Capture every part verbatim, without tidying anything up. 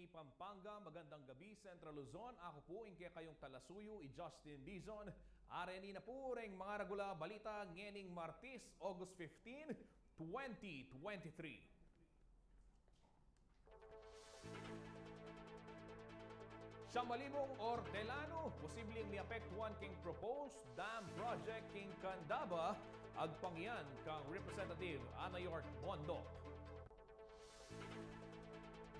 Pampanga, magandang gabi, Central Luzon. Aku pu ing kekayung talasuyu, i Justin Dizon. Areni na pu reng mga regular balita ngening Martes, August fifteen, twenty twenty-three. Siyam alibung Hortelano, posibleng miapektuhan king proposed dam project king Candaba, agpang yan kang Representative Ana York Bondoc.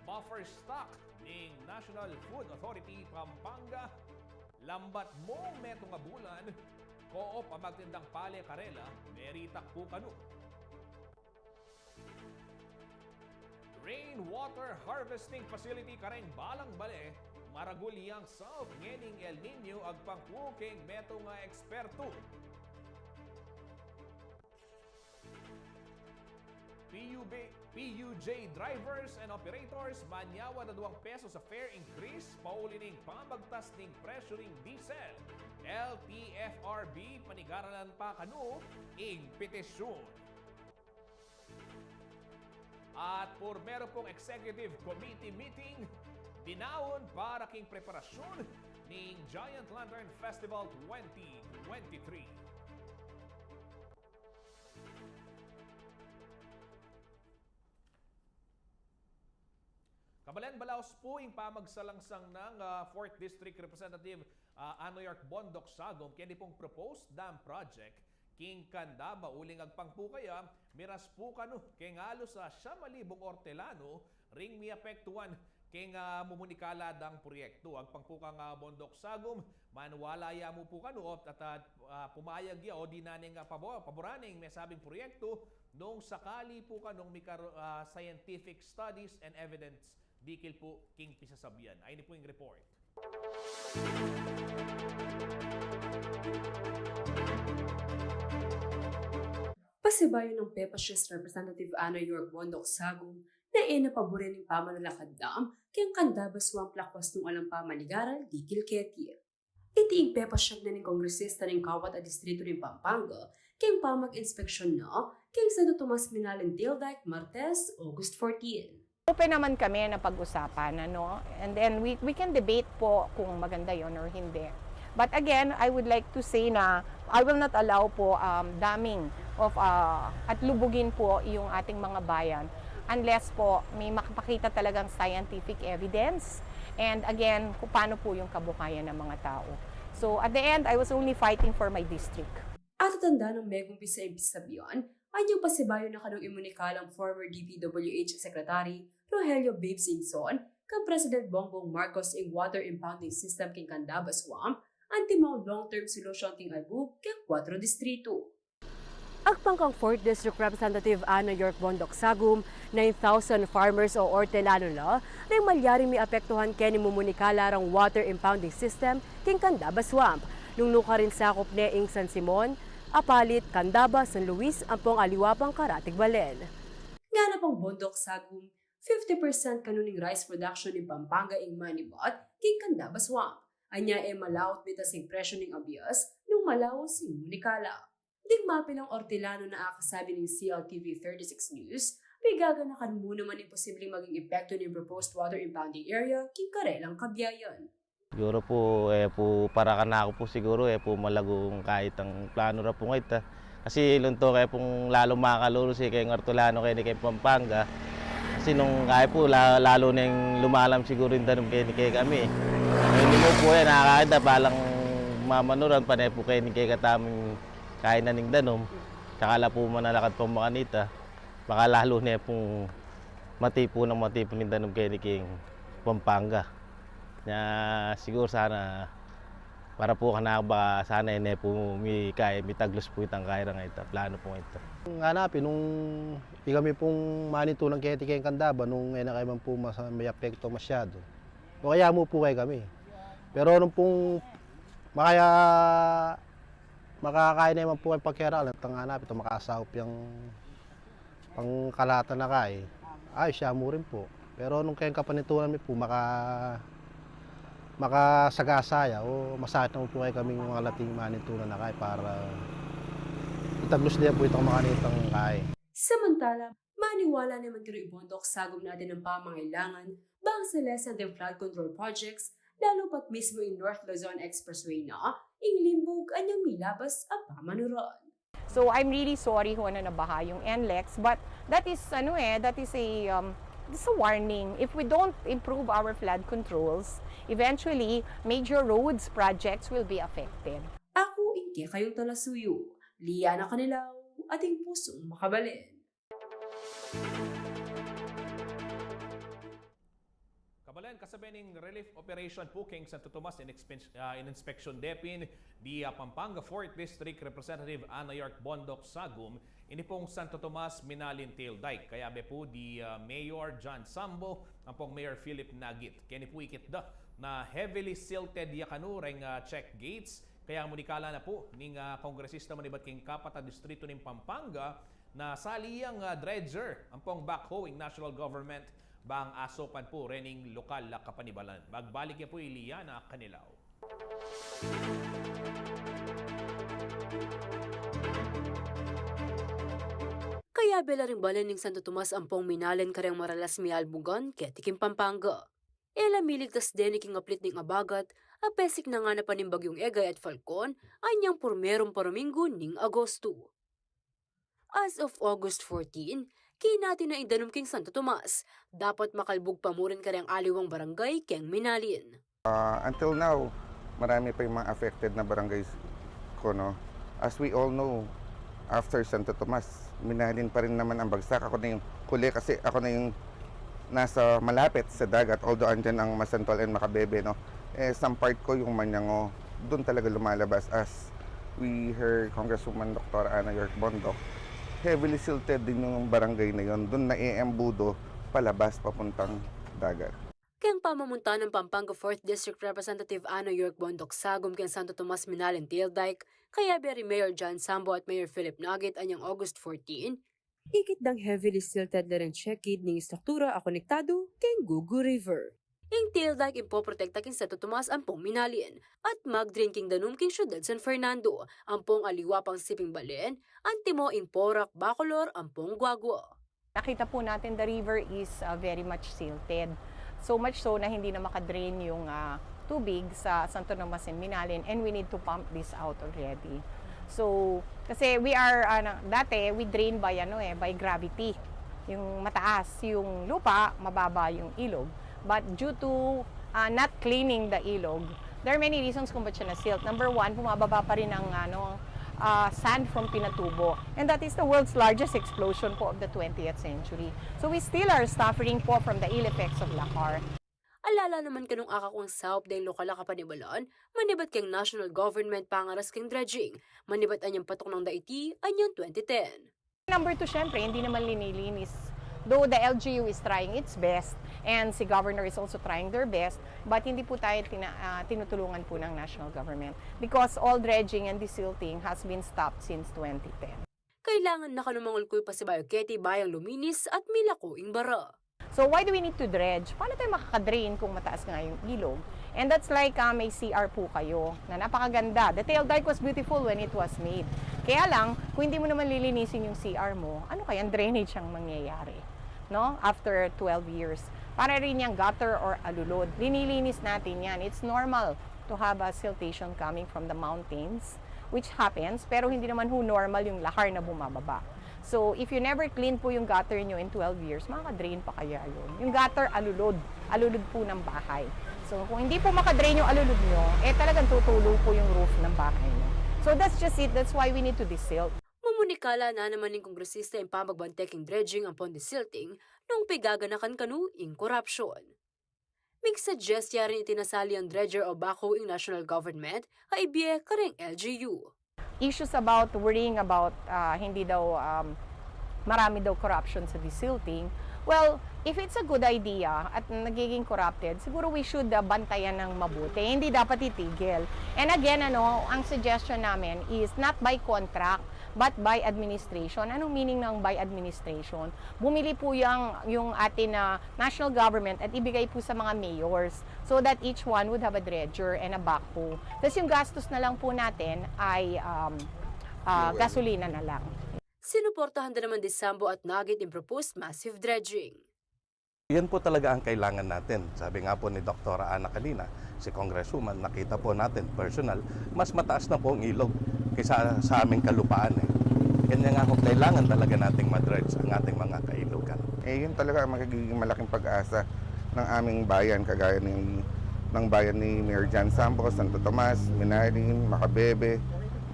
Buffer stock ning National Food Authority Pampanga, lambat mu metung a bulan, co-op a magtindang pale karela, meritak pu kanu. Rainwater harvesting facility kareng Balang Bale, maragul yang saup ngening El Niño, agpang pu king metung a ekspertu. P U B, P U J drivers and operators, manyawad a duang peso sa fare increase, pauli ning pamagtas ning presyu ning diesel. L T F R B, panigaralan pa kanu ing petisyun. At purmeru pung executive committee meeting, dinaun para king preparasyun ning Giant Lantern Festival twenty twenty-three. Kabalen, balaus pu ing pamagsalangsang nang, ah, Fourth District Representative, ah, Ano York Bondoc Sagum keni pung proposed dam project king Candaba, uling agpang pu kaya miras pu kanu keng alus a siyam alibung Hortelano ring miapektuhan keng, ah, mumunikala dang proyektu. Agpang pu kang, ah, Bondoc Sagum, maniwala ya mu pu kanu at, at, ah, pumayag ya o dinan ning, ah, pabo-, paboran ing mesabing proyektu nung sakali pu kanung mika-, ah, scientific studies and evidence dikil pu king pisasabyan. Ayni pu ing report. Pasibayu nang PEPASH Representative Ana York Bondoc Sagum na e na paboran ing pamanalakad dam keng Candaba Swamp lakwas nung alang pamanigaral dikil keti. Iti ing pepasyag na ning kongresista ning kawat a distritu ning Pampanga keng pamag-inspeksyon na keng Santo Tomas Minalin Tail Dike, Martes, August fourteen. Open naman kami na pag-usapan, ano? And then we, we can debate po kung maganda yon or hindi. But again, I would like to say na I will not allow po, um, damming of, uh, at lubugin po yung ating mga bayan unless po may makapakita talagang scientific evidence and again, kung paano po yung kabuhayan ng mga tao. So at the end, I was only fighting for my district. At tatanda nang megumpisa ing pisasabyan, anyang pasibayu na kanung imunikalang former D P W H Secretary Rogelio Babe Singson, kang President Bongbong Marcos ing water impounding system king Candaba Swamp, antimong long-term solution king albub keng kuwatro distritu. Agpang kang Fourth District Representative Ana York Bondoc Sagum, nine thousand farmers o hortelano la ring malyaring miapektuhan keni mumunikala rang water impounding system king Candaba Swamp. Nung nukarin sakup ne ing San Simon, Apalit, Candaba, San Luis, ampong aliwa pang karatig balen. Ngana pang Bondoc Sagum, fifty percent kanu ning rice production ning Pampanga ing manibat king Candaba Swamp. Anya e malaut mitas ing presyu ning abias nung malaus ing munikala. Ding mapilang hortelano na akasabi ning C L T V thirty-six News, pigaganakan mu naman ing posibleng maging epekto ning proposed water impounding area king karelang kabiayan. Siguro po, e po, para kanaku po siguro, e po malagung kahit ang plano ra po ngayta. Kasi lunto kaya pong lalo makalulus e keng hortelano keni keng Pampanga. Kasi nung kaya po, la-, lalo neng lumalam siguro ing danum keni kekami. Hindi mo po yan, nakakita, palang mamanuran pa ne po keni kekatamung kainan ing danum. Tsaka la po manalakad pang makanita. Baka lalo ne pong matipun nang matipun ing danum keni keng Pampanga. Nya siguro sana para po kanaku baka sana e ne po mi-, kaya mitaglus po itang kaya ra ngayta, plano po ngayta. Ngana pin nung ikami pong manintunan keti keng Candaba nung e na kaya man po masa-, may apekto masyado. O kaya mu po kekami. Pero nung pong makaya, makakaya ne man po keng pagkeralan, tang ngana pin, itang makasaup yang pangkalahatan na kaya, ayos ya mu rin po. Pero nung keng kapanintunan mi po, maka-, makasagasa ya o masakit naman po kaya kaming mga lating manintunan na kaya para itaglus ne po itang makanitang kaya. Samantala, Maniwala naman kayu ing bundok sagum na atin nang pamangailangan, bang sa lesa deng flood control projects, lalu pat mismu ing North Luzon Expressway na, ing limbug anyang milabas a pamanuran. So, I'm really sorry kung ano nabaha yung NLEX, but that is, ano eh, that is a, um, it's a warning. If we don't improve our flood controls, eventually, major roads projects will be affected. Aku ing kekayung talasuyu, Liana Canilao, atin pusung makabalen. Kabalen, kasabe ning relief operation pu keng Santo Tomas in expen-, ah, in inspection depin di, ah, Pampanga Fourth District Representative Ana York Bondoc Sagum, ini pung Santo Tomas Minalin Tail Dike. Kayabe pu di, ah, Mayor John Sambo, ampong Mayor Philip Nagit. Keni pu ikit da na heavily silted ya kanu reng, ah, check gates. Kaya munikala na pu ning, ah, kongresista manibat keng kapat a distrito ning Pampanga, na sali yang, ah, dredger ampong backhoe ing national government bang asupan pu rening lokal a kapanibalan. Magbalik ya pu i Liana Canilao. Kayabe la ring balen ning Santo Tomas ampong Minalin kareng maralas mialbugan keti king Pampanga. E la miligtas deni king aplit ning abagat, apesik na ngana pa ning bagyung Egay at Falcon anyang purmerung paruminggu ning Agosto. As of August fourteen, kinati na ing danum king Santo Tomas, dapat makalbug pa mu rin kareng aliwang barangay keng Minalin. Ah, until now, marami pa yung mga affected na barangays ko, no? As we all know, after Santo Tomas, Minalin pa rin naman ang bagsak. Ako na yung huli kasi ako na yung nasa malapit sa dagat, although andyan ang Masantual and Macabebe, no? Eh, some part ko yung Mañango, dun talaga lumalabas as we heard Congresswoman Doktora Ana York Bondoc. Heavily silted din yung barangay na yon, dun na-eembudo palabas papuntang dagat. Keng pamamunta nang Pampanga Fourth District Representative Ana York Bondoc Sagum keng Santo Tomas Minalin Tail Dike, kayabe ri Mayor John Sambo at Mayor Philip Nagit anyang August fourteen, ikit dang heavily silted la ring check gate ning istruktura a konektadu keng Gugu River. Ing tail dike ing poprotekta king Santo Tomas ampong Minalin, at mag-drain king danum king syudad San Fernando, ampong aliwa pang siping balen, antimo ing Porac, Bacolor, ampong Guagua. Nakita po natin, the river is, ah, very much silted. So much so na hindi na makadrain yung, ah, tubig sa Santo Tomas and Minalin, and we need to pump this out already. So, kasi we are, ah, na-, dati, we drain by, ano eh, by gravity. Yung mataas yung lupa, mababa yung ilog. But due to, ah, not cleaning the ilog, there are many reasons kung ba't siya na-silt. Number one, bumababa pa rin ang, ano, ah, sand from Pinatubo. And that is the world's largest explosion po of the twentieth century. So we still are suffering po from the ill effects of lahar. Ala la naman kanung akakwang saup deng lokal a kapanibalan, manibat keng national government pangaras keng dredging, manibat anyang patuknang da iti anyang twenty ten. Number two, syempre, hindi naman linilinis. Though the L G U is trying its best, and si Governor is also trying their best, but hindi po tayo tina-, ah, tinutulungan po ng national government because all dredging and desilting has been stopped since twenty ten. Kailangan na kanu mangulkul pasibayu keti bayang luminis at milaku ing bara. So why do we need to dredge? Paano tayo makaka-drain kung mataas nga yung ilog? And that's like, ah, may C R po kayo na napakaganda. The tail dike was beautiful when it was made. Kaya lang, kung hindi mo naman lilinisin yung C R mo, ano kayang drainage ang mangyayari? No? After twelve years. Para rin yung gutter or alulod. Linilinis natin yan. It's normal to have a siltation coming from the mountains, which happens, pero hindi naman ho normal yung lahar na bumababa. So, if you never clean po yung gutter nyo in twelve years, makaka-drain pa kaya yun? Yung gutter, alulod. Alulod po ng bahay. So, kung hindi po maka-drain yung alulod nyo, eh talagang tutulo po yung roof ng bahay nyo. So, that's just it. That's why we need to desilt. Mumunikala na naman ning kongresista ing pamagbante king dredging ampon desilting nung pigaganakan kanu ing korapsyon. Mig-suggest ya rin iti na sali yang dredger o backhoe ing national government, a ibie kareng L G U. Issues about worrying about, ah, hindi daw, um, marami daw corruption sa desilting. Well, if it's a good idea at nagiging corrupted, siguro we should, ah, bantayan ng mabuti. Hindi dapat itigil. And again, ano, ang suggestion namin is not by contract, but by administration. Anong meaning ng by administration? Bumili po yung, yung atin na national government at ibigay po sa mga mayors so that each one would have a dredger and a backhoe. Tas yung gastos na lang po natin ay, um, ah, gasolina na lang. Sinuportahan da naman di Sambo at Naguit ing proposed massive dredging. Yan po talaga ang kailangan natin. Sabi nga po ni Doktora Ana kanina, si Congresswoman, nakita po natin, personal, mas mataas na po ang ilog kaysa sa aming kalupaan eh. Kanya nga ho, kailangan talaga nating madredge ang ating mga kailugan. Eh, yun talaga ang magiging malaking pag-asa ng aming bayan, kagaya ng, ng bayan ni Mayor John Sambo, Santo Tomas, Minarin, Macabebe,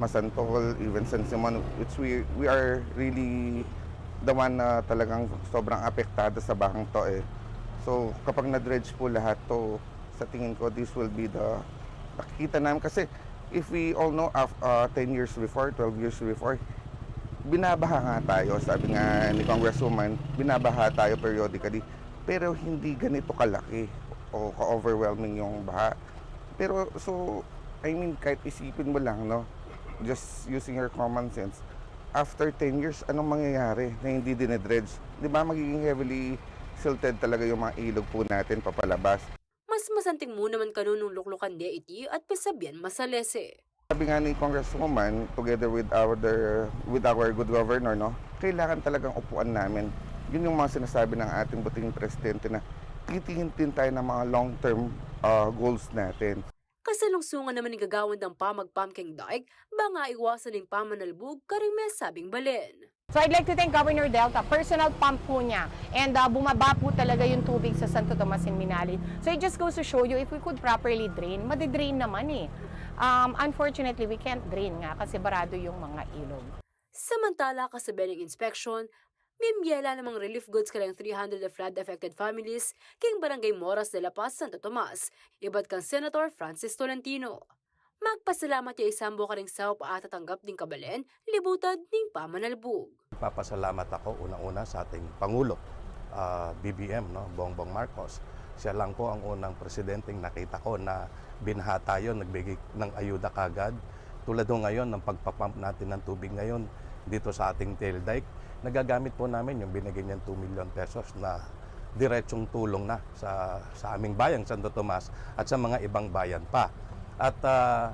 Masantol, even San Simon, which we, we are really the one na talagang sobrang apektado sa bahang to eh. So, kapag na-dredge po lahat to, sa tingin ko, this will be the, nakikita namin. Kasi, if we all know, af- uh, ten years before, twelve years before, binabaha nga tayo. Sabi nga ni Congresswoman, binabaha tayo periodically. Pero hindi ganito kalaki o ka-overwhelming yung baha. Pero, so, I mean, kahit isipin mo lang, no? Just using your common sense, after ten years, anong mangyayari na hindi dinedredge? Di ba, magiging heavily silted talaga yung mga ilog po natin papalabas. Mas masanting mu naman kanu nung luklukan de iti at pasabian masalese. Sabi nga ni Congresswoman, together with our, with our good governor, no, kailangan talagang upuan namin. Yun yung mga sinasabi ng ating buting presidente na titihintin tayo ng mga long-term, ah, goals natin. Kasalungsungan naman ing gagawan dang pamagpam keng dike, bang aiwasan ing pamanalbug karing mesabing balen. So I'd like to thank Governor Delta, personal pump po niya. And ah, bumaba po talaga yung tubig sa Santo Tomas and Minalin. So it just goes to show you, if we could properly drain, madidrain naman eh. Um, unfortunately, we can't drain nga kasi barado yung mga ilog. Samantala, kasabian ning inspeksyon, mimyela namang relief goods kareng three hundred flood affected families king Barangay Moras de la Paz, Santo Tomas, ibat kang Senator Francis Tolentino. Magpasalamat ya i Sambo karing saup a atatanggap ding kabalen, libutad ning pamanalbug. Papasalamat ako unang-una sa ating Pangulo, ah, B B M, no, Bongbong Marcos. Siya lang po ang unang presidenteng nakita ko na binaha tayo, nagbigay ng ayuda kagad. Tulad ho ngayon ng pagpapump natin ng tubig ngayon dito sa ating tail dike, nagagamit po namin yung binigay niyang two million pesos na diretsong tulong na sa, sa aming bayang Santo Tomas at sa mga ibang bayan pa. At ah,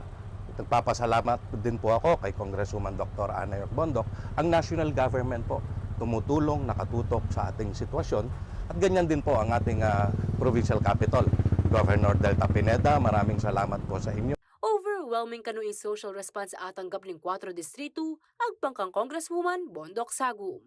nagpapasalamat din po ako kay Congresswoman Doktor Ana York Bondoc, ang national government po tumutulong, nakatutok sa ating sitwasyon, at ganyan din po ang ating ah, provincial capital, Governor Delta Pineda. Maraming salamat po sa inyo. Overwhelming kanu ing social response a atanggap ning kwatro distrito, agpang kang Congresswoman Bondoc Sagum.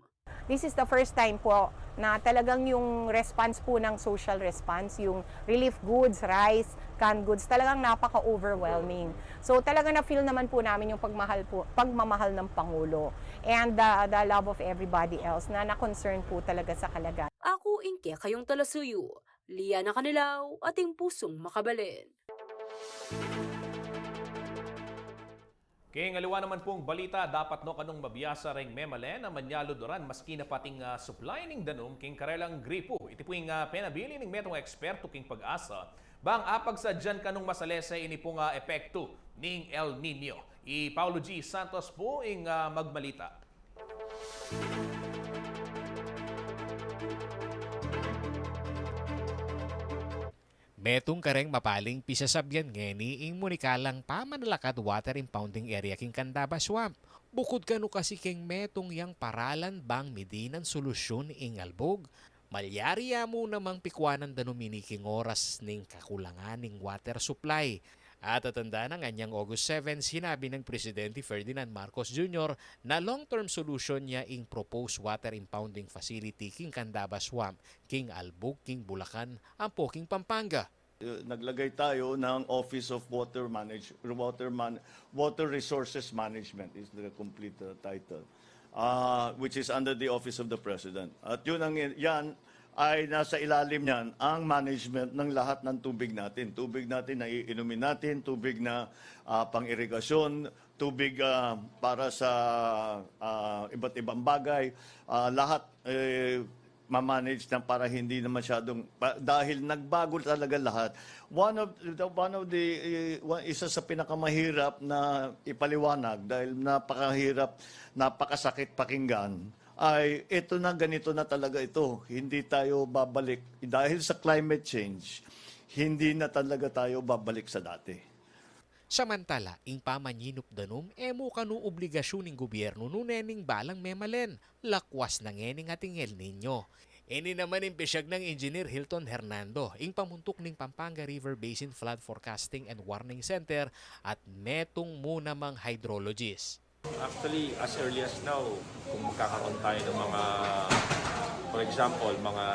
This is the first time po na talagang yung response po ng social response, yung relief goods, rice, canned goods, talagang napaka-overwhelming. So talaga na-feel naman po namin yung pagmahal po, pagmamahal ng Pangulo and the, the love of everybody else na na-concern po talaga sa kalagayan. Aku ing kekayung talasuyu, Liana Canilao, ating pusung makabalen. King aliwa naman pung balita, dapat no kanung mabiasa reng memalen a manyaluduran maski na pating ah, supply ning danum king karelang gripo. Iti pu ing ah, penabilin ning metung eksperto king PAGASA, bang apagsadyan kanung masalese ini pung ah, epektu ning El Niño. I Paulo G Santos pu ing ah, magmalita. Metung kareng mapaling pisasabyan ngeni ing munikalang pamanalakad water impounding area king Candaba Swamp. Bukud kanu kasi keng metung yang paralan bang midinan solusyun ing albug, malyari ya mu namang pikuanan danum ini king oras ning kakulangan ning water supply. At tatandaan, nganyang August seven, sinabi ng Presidente Ferdinand Marcos Junior na long-term solution ya ing proposed water impounding facility king Candaba Swamp, king Albug, king Bulacan, ampo king Pampanga. Naglagay tayo ng Office of Water Manage-, Water Man-, Water Resources Management is the complete uh, title, uh, which is under the Office of the President. At yun ang, yan ay nasa ilalim niyan ang management ng lahat ng tubig natin. Tubig natin na iinumin natin, tubig na ah, pang-irigasyon, tubig ah, para sa ah, iba't ibang bagay, ah, lahat eh, ma-manage na para hindi na masyadong pa- dahil nagbago talaga lahat. One of the, one of the eh, one- isa sa pinakamahirap na ipaliwanag dahil napakahirap, napakasakit pakinggan ay ito na, ganito na talaga ito. Hindi tayo babalik dahil sa climate change. Hindi na talaga tayo babalik sa dati. Samantala, ing pamanyinup danum, e mu kanu obligasyun ning gobyernu nune ning balang memalen, lakwas na ngening ating El Niño. Ini naman ing pisyag nang Engineer Hilton Hernando, ing pamuntuk ning Pampanga River Basin Flood Forecasting and Warning Center at metung mu namang hydrologist. Actually, as early as now, kung magkakaroon tayo ng mga, for example, mga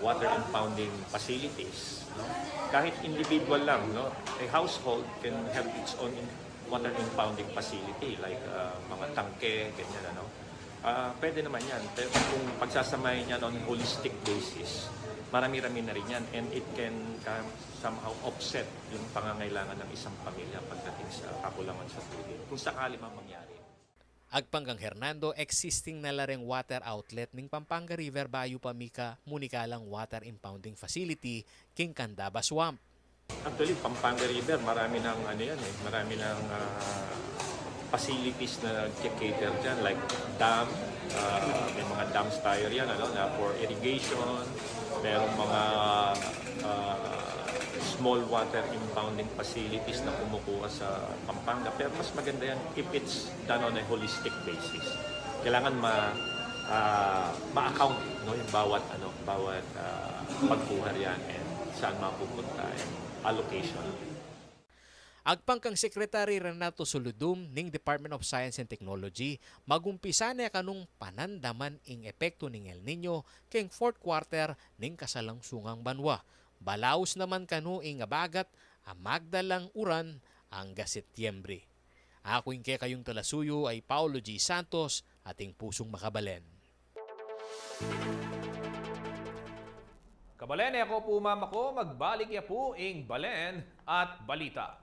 water impounding facilities, no? Kahit individual lang, no? A household can have its own in-, water impounding facility, like, ah, mga tangke, ganyan, ano? Ah, pwede naman yan. Pero kung pagsasamahin yan on a holistic basis, marami-rami na rin yan, and it can, ah, somehow offset yung pangangailangan ng isang pamilya pagdating sa kakulangan sa tubig, kung sakali mang mangyari. Agpang kang Hernando, existing na la reng water outlet ning Pampanga River bayu pa mika munikalang water impounding facility king Candaba Swamp. Actually, Pampanga River, marami ng ano yan eh, marami ng, ah, facilities na nagke-cater dyan, like dam, ah, may mga dams tayo riyan, ano, na for irrigation, merong mga, ah, small water impounding facilities na kumukuha sa Pampanga. Pero mas maganda yan if it's done on a holistic basis. Kailangan ma-, ah, ma-account, no, yung bawat, ano, bawat, ah, pagkuha riyan and saan mapupunta and allocation. Agpang kang Secretary Renato Solodum ning Department of Science and Technology, magumpisa ne kanung panandaman ing epektu ning El Niño keng fourth quarter ning kasalungsungang banwa. Balaus naman kanu ing abagat a magdalang uran angga Setyembre. Aku ing kekayung talasuyu ay Paulo G Santos, ating pusung makabalen. Kabalen, e ko pu mamako, magbalik ya pu ing balen at balita.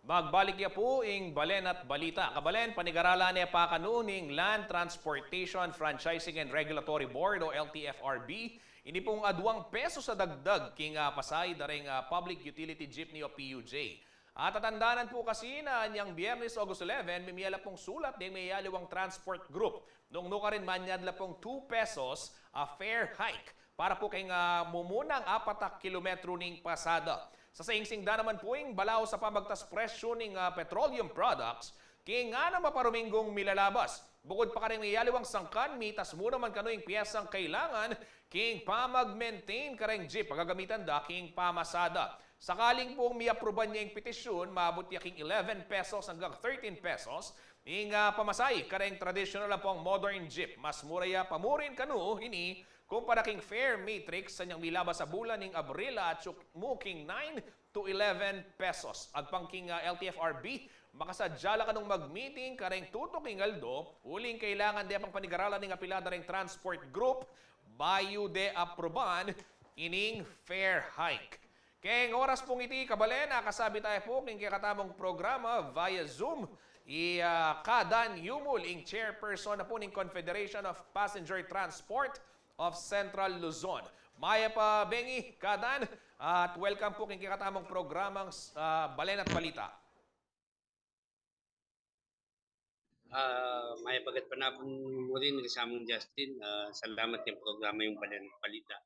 Magbalik ya pu ing Balen at Balita. Kabalen, panigaralan ne pa kanu ning Land Transportation Franchising and Regulatory Board o L T F R B ini pung aduang pesos a dagdag king, ah, pasay da ring, ah, public utility jeepney o P U J. At tatandanan pu kasi na inyang Biyernes, August eleven, mimie la pung sulat deng meyaliwang transport group nung nukarin manyad la pung two pesos a fare hike para pu keng, ah, mumunang apat a kilometro ning pasada. Sasingsing da naman pu ing balaus a pamagtas presyu ning, ah, petroleum products king ngana maparuminggung milalabas. Bukut pa karing meyaliwang sangkan, mitas mu naman kanu ing pyesang kailangan king pamag-maintain kareng jeep a gagamitan da king pamasada. Sakaling pung miapruban ya ing petisyun, maabut ya king eleven pesos anggang thirteen pesos ing, ah, pamasahe kareng tradisyonal ampong modern jeep. Mas mura ya pa murin kanu ini kumpara king fare matrix inyang milabas a bulan ning Abril, atiu mu king nine to eleven pesos. Agpang king, ah, L T F R B, makasadya la kanung mag-meeting kareng tutuking aldo uling kailangan de pang panigaralan ning apilada reng transport group bayu de apruban ining fare hike. Keng oras pung iti, kabalen, akasabi taya pu king kekatamung programa via Zoom i, ah, Kadan Yumul, ing chairperson na pu ning Confederation of Passenger Transport of Central Luzon. Mayap a bengi, Kadan, at welcome pu king kekatamung programang, ah, Balen at Balita. Ah, mayap a gatpanapun mu rin, kasamang Justin. Ah, salamat king programa yung Balen at Balita.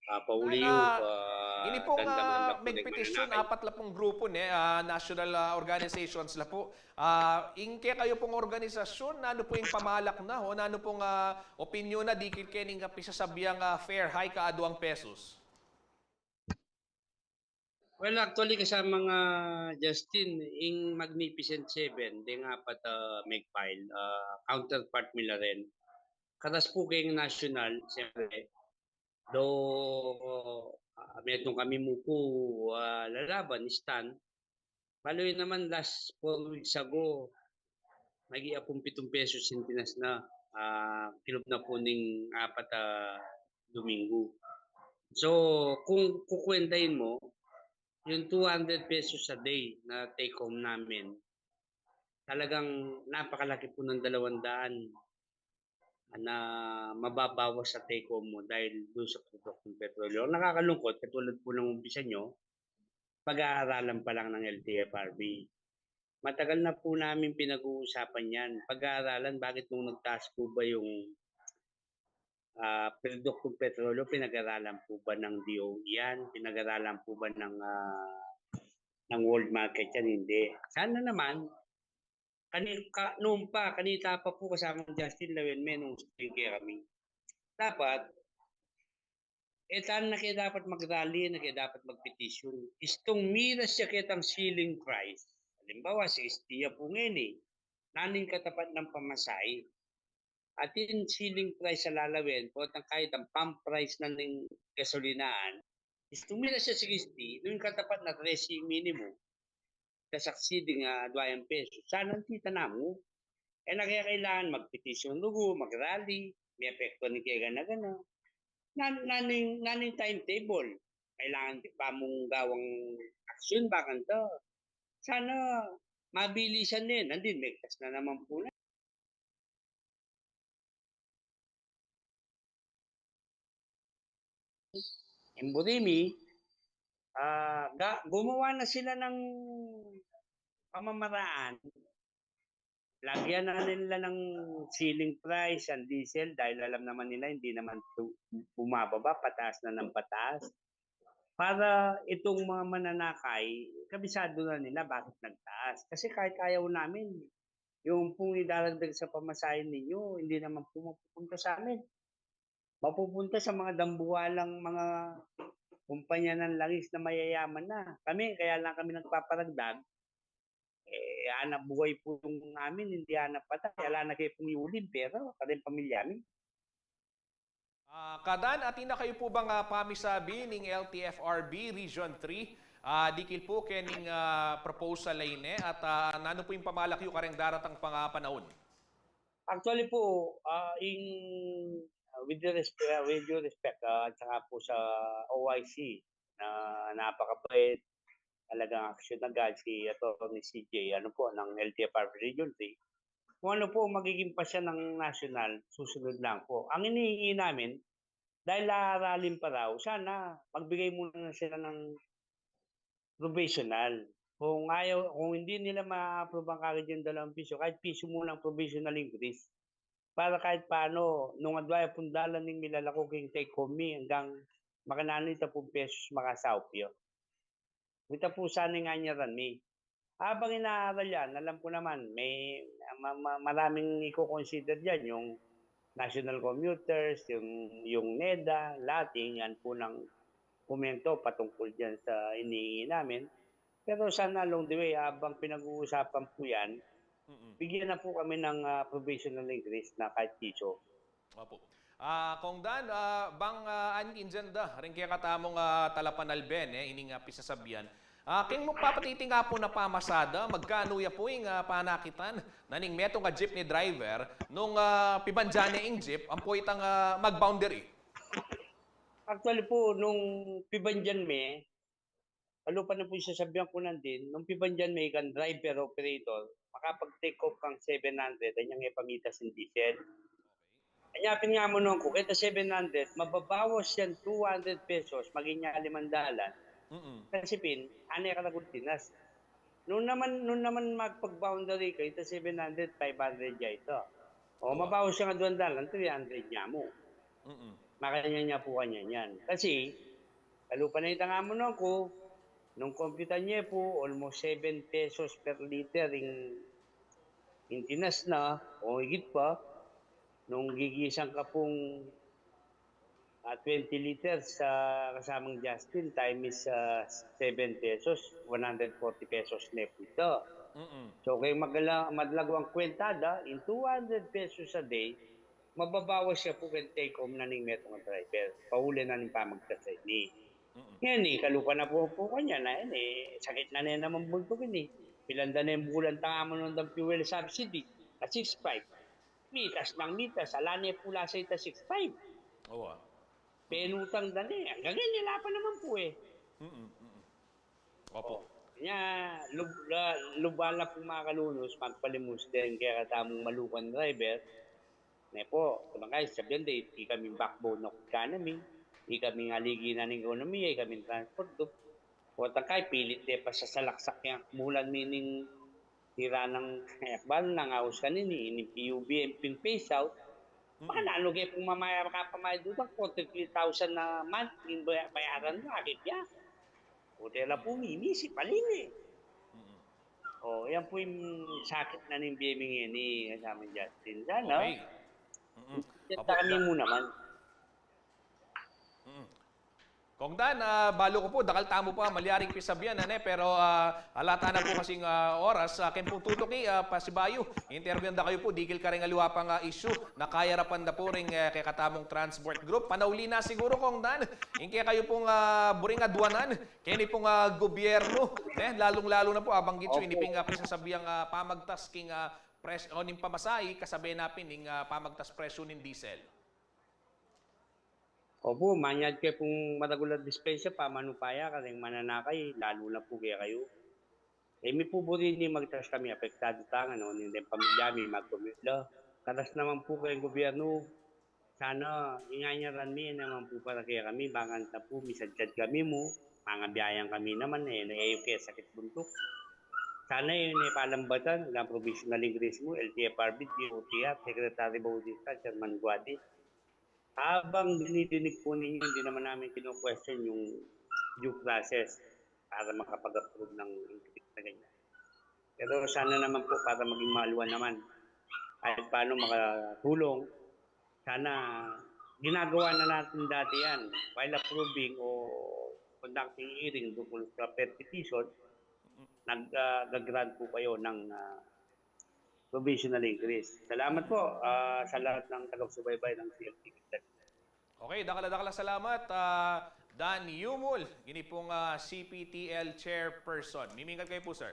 Ah, pauli yu, ah, ini pung, ah, megpetisyun, apat la pung grupu ne, ah, national, ah, organizations la pu. Ah, ing kekayu pung organisasyun, nanu pu ing pamalak na, o nanu pung, ah, opinyon na dikit kening, ah, pisasabiang, ah, fare hike a aduang pesos? Well, actually, kasamang Justin, ing Magnificent Seven, deng apat a meg-file, ah, counterpart mi la rin. Karas pu keng national, siyempre, do, ah, metung kami mu pu, ah, lalaban, stand. Balu yu naman, last four weeks ago, magi apung pitung pesos ing tinas na, ah, kilub na pu ning apat a Domingo. So, kung kukuwentain mo, yung two hundred pesos a day na take home namin, talagang napakalaki pu ng dalawang daan na mababawas sa take home mo dahil dun sa produktong petrolyo. Ang nakakalungkot, katulad po ng umpisa nyo, pag-aaralan pa lang ng L T F R B. Matagal na po namin pinag-uusapan yan. Pag-aaralan, bakit nung nagtaas po ba yung, ah, produktong petrolyo, pinag-aralan po ba ng D O E yan? Pinag-aralan po ba ng, ah, ng world market yan? Hindi. Sana naman, Kani-, ka-, noon pa, kanita pa po, kasamang Justin, lawen me nung spring kaya kami. Dapat, e tana na kaya dapat mag-rally, na kaya dapat mag-petition. Istung miras ya ketang ceiling price. Halimbawa, sixty ya po ngayon e. Nanu ing katapat nang pamasahe? Atin ceiling price a lalawen, potang kahit ang pump price na ning gasolinaan, istung miras ya sixty, nanu ing katapat na trese minimum. Ka-succeeding, ah, aduang pesos. Sana ang kita namu. E na kaya kailangan mag-petition rugu, mag-rally, me-epektu ning kegana-gana. Nan-, nanu ing, nanu ing timetable? Kailangan di ba mung gawang aksyon, bakanta? Sana mabilisan ne, nandin, megtas na naman po na. Ing Burimi, ah, ga-, gumawa na sila ng pamamaraan lagyan na nila ng ceiling price ang diesel dahil alam naman nila hindi naman tu-, bumababa, pataas na ng pataas. Para itong mga mananakay, kabisado na nila bakit nagtaas. Kasi kahit ayaw namin, yung pong idaragdag sa pamasahe ninyo, hindi naman po mapupunta sa amin. Mapupunta sa mga dambuhalang mga kumpanya ng langis na mayayaman na. Kami, kaya lang kami nagpaparagdag, eh, hanap buhay po yung amin, hindi hanap patay. Ala na kayo pong iuling pera, pati yung pamilya mi. Ah, Kong Dan, atin na kayu pu bang, ah, pamisabi ning L T F R B Region three, ah, dikil pu kening, ah, proposal a ini at, ah, nanu pu ing pamalak yu kareng daratang pang, ah, panaun? Actually po, ah, in, ah, with the respe-, with due respect, ah, at saka po sa O I C na napakabait, talagang action agad si Attorney C J, ano po, ng L T F R B Region three. Kung ano po magiging pasya ng national, susunod lang po. Ang inihingi namin, dahil aaralin pa raw, sana magbigay muna na sila ng provisional. Kung ayaw, kung hindi nila ma-approve ang kagad yung dalawang piso, kahit piso muna ang provisional increase. Para kahit paano, nung adwa ya pung dalan ning milalako king take home mi, hanggang makananu ita pung pesos makasaup ya. Ita pu sana ing anyaran mi. Habang inaaral yan, alam ko naman, may ma-, ma-, maraming iko-consider dyan, yung national commuters, yung, yung NEDA, lahat yan po ng komento patungkol dyan sa inihingi namin. Pero sana along the way, habang pinag-uusapan po yan, Mm-mm. bigyan na po kami ng ah, provisional increase na kahit piso. Opo. Ah, Kong Dan, ah, bang, ah, an injenda, ring kekatamung, ah, talapanalbe, eh, ining, ah, pisasabyan. Ah, king mu papatiting apu na pamasada, magkanu ya pu ing, ah, panakitan na ning metung a jeepney driver nung, ah, pibandian ne ing jeep, ampo itang, ah, mag-boundary? Actually po, nung pibandian me, kalupa na po yung sasabihan ko nandin, nung pibandian me, ikang driver, operator, makapag-take off kang seven hundred, anyang e pamitas ing diesel. Anya pin nga mu nung ku, keta seven hundred, mababawas yan two hundred pesos, maging nya limang dalan. Mm-mm. Kasi pin, ane ka na tinas. Nung naman, nung naman magpag-boundary ka, ita seven hundred, five hundred ya ita. O, Oo. Mabawas siya nga duang dalan, three hundred nya mu. Mm-mm. Makanyan nya pu kanyan yan. Kasi, kalupa na itang amunan ku, nung komputan ye pu, almost seven pesos per liter ing, ing tinas na, o higit pa, nung gigisan ka pung ah, twenty liters sa kasamang Justin, time is ah, seven pesos, one hundred forty pesos ne pu ita. Mm-mm. So, kaya magala, madalagwang kwentada, in two hundred pesos a day, mababawas siya pu keng take home na ning metung a driver. Pauli na ning pamagtas ini. Mm-mm. Ngeni, kalupa na pu pu kanya na ini, sakit na ne naman buntuk ini. Pilanda ne bulan tang amun nung fuel subsidy, a six five. Mitas nang mitas, ala ne pu la sa ita six five. Owa. Penutang da ne, anggang ngeni ala pa naman pu e. Mm-mm. Mm-mm. Opo. Nya, lub-, la-, lub-an la pu makalunus, magpalimus den kekatamung malukan driver. Ne pu, tangkay, sabian de, ikaming backbone of economy, ikaming aligi na ning ekonomiya, ikaming transport group. Tangkay, pilit de pasasalaksak yang bulan mi ning tira nang, eh, akbal nang aus kanini, ini P U B M pin phase out. Baka nanu ge pung mamaya makapamayad utang, forty-three thousand a month ing baya-, bayaran mu, akit ya. O, tela pu, mimisi pa lime. Mm-mm. O, yan pu ing sakit na ning bie mi ngeni, kasamang Justin. Sana, Okay. Mm-mm. yan Opo, kami da- mu naman. Mm. Kong Dan, ah, balu ku pu, dakal tamu pa malyaring pisabian, ane, pero, ah, ala tana pu kasing, ah, oras, ah, ken pung tutuki, ah, pasibayu, interviewan da kayu pu, dikil karing aliwa pang, ah, issue na kayarapan da pu ring, eh, kekatamung transport group. Panauli na siguru, Kong Dan, ing kekayu pung, ah, buring adwanan, keni pung, ah, gobyernu, ne, lalung-lalu na pu, abanggit yu, Opo. ini ping, ah, pisasabiang, ah, pamagtas king, ah, pres-, o ning pamasahe, kasabe na pin ning, ah, pamagtas presyu ning diesel. Opu, manyad ke pung maragul a dispensa, pamanupaya kareng mananakay, lalu na pu kekayu. E mi pu buri ini magtas kami, apektadu tang, ano, ning pamilya mi, magkumit la. Katas naman pu keng gobyernu, sana ing anyaran mi, e naman pu para kekami, bang kanta pu, misadkad kami mu, mangabiayan kami naman, e, e yu ke sakit buntuk. Sana yun ay palambatan ng provisional increase mo, L T F R B, D O T R, Secretary Bautista, Chairman Guati. Habang dinidinig po ninyo, hindi naman namin kino-question yung due process para makapag-approve ng increase na ganyan. Pero sana naman po para maging maluwa naman. Kahit paano makatulong, sana ginagawa na natin dati yan. While approving o conducting hearing tungkol sa petition, nag-grant po kayo ng ah, provisional increase. Salamat po ah, sa lahat ng tagasubaybay ng C L T. Okay, dakal-dakal salamat, ah, Dan Yumul, ini pong ah, C P T L chairperson. Mimingkat kayo po, sir.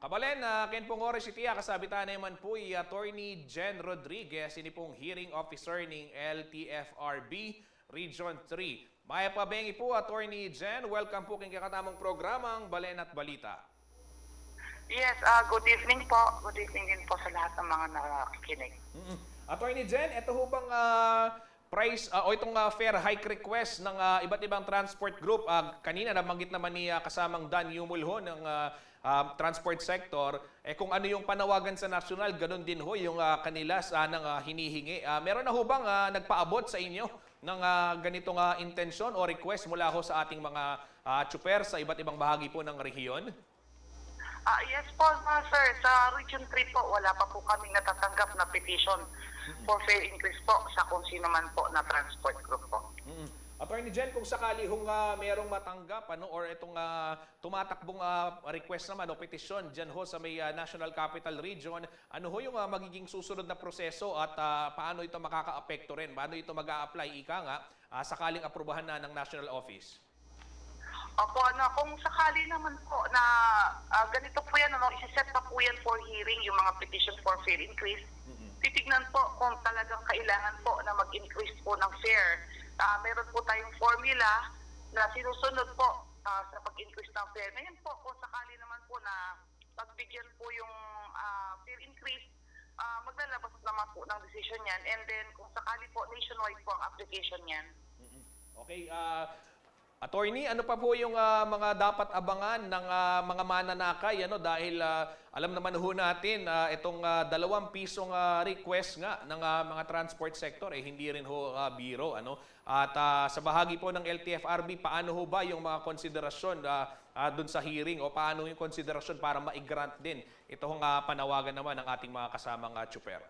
Kabalen, ah, ken pong oras iti, ah, kasabitan na man po i Attorney Jen Rodriguez, ini pong hearing officer ning L T F R B Region three. Mayap a bengi po, Attorney Jen. Welcome po king kekatamung programang Balen at Balita. Yes, ah, good evening po. Good evening din po sa lahat ng mga nakikinig. Mm-mm. Attorney Jen, ito ho bang ah, price ah, o itong ah, fare hike request ng ah, iba't ibang transport group? Ah, kanina nabanggit naman ni ah, kasamang Dan Yumul ho ng ah, ah, transport sector, eh kung ano yung panawagan sa nasyonal, ganun din ho yung ah, kanila sanang ah, hinihingi. Ah, meron na ho bang ah, nagpaabot sa inyo ng ah, ganitong ah, intensyon o request mula ho sa ating mga ah, tsuper sa iba't ibang bahagi po ng rehiyon? Ah, yes po, ah, sir. Sa Region three po, wala pa po kaming natatanggap na petition for fare increase po sa kung sino man po na transport group po. Mm. Attorney Jen, kung sakali hong ah, merong matanggap ano, or itong ah, tumatakbong ah, request naman o petisyon dyan ho sa may ah, National Capital Region, ano ho yung ah, magiging susunod na proseso at ah, paano ito makakaapekto rin? Paano ito mag-a-apply, ika nga, ah, sakaling aprubahan na ng National Office? Opo, ano, kung sakali naman po na ah, ganito po yan, ano, isi-set pa po yan for hearing, yung mga petition for fare increase. Titignan po kung talagang kailangan po na mag-increase po ng fare. Ah, meron po tayong formula na sinusunod po ah, sa pag-increase ng fare. Ngayon po, kung sakali naman po na pagbigyan po yung ah, fare increase, ah, maglalabas naman po ng decision yan. And then, kung sakali po, nationwide po ang application yan. Okay, ah, Attorney, ano pa po yung ah, mga dapat abangan ng ah, mga mananakay, ano, dahil ah, alam naman ho natin ah, itong ah, dalawang pisong ah, request nga ng ah, mga transport sector eh hindi rin ho ah, biro, ano. At ah, sa bahagi po ng L T F R B, paano ho ba yung mga konsiderasyon ah, ah, dun sa hearing o paano yung konsiderasyon para ma-grant din ito hong ah, panawagan naman ng ating mga kasamang ah, tsuper?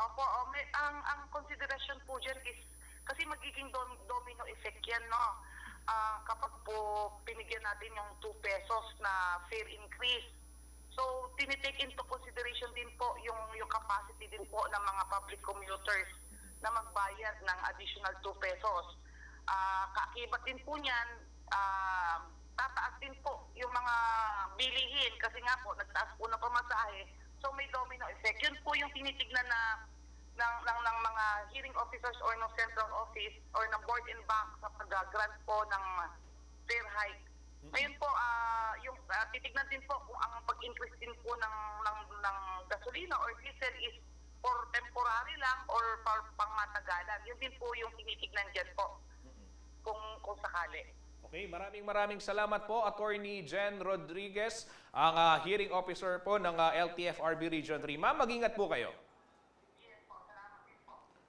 Opo, oh, may, ang, ang konsiderasyon po dyan is, kasi magiging dom- domino effect yan, no? Ah, kapag po pinigyan natin yung two pesos na fare increase. So, tinitake into consideration din po yung, yung capacity din po ng mga public commuters na magbayad ng additional two pesos. Ah, kaakibat din po niyan, ah, tataas din po yung mga bilihin kasi nga po, nagtaas po ng pamasahe. So, may domino effect. Yun po yung tinitignan na ng, ng, ng mga hearing officers or ng central office or ng board and bank sa pag-grant po ng fare hike. Ngayon po, ah, yung ah, titignan din po kung ang pag-increase din po ng, ng, ng gasolina or diesel is for temporary lang or for pangmatagalan. Yun din po yung tinitignan dyan po kung, kung sakali. Okay, maraming maraming salamat po, Attorney Jen Rodriguez, ang ah, hearing officer po ng ah, L T F R B Region three. Ma'am, mag-ingat po kayo.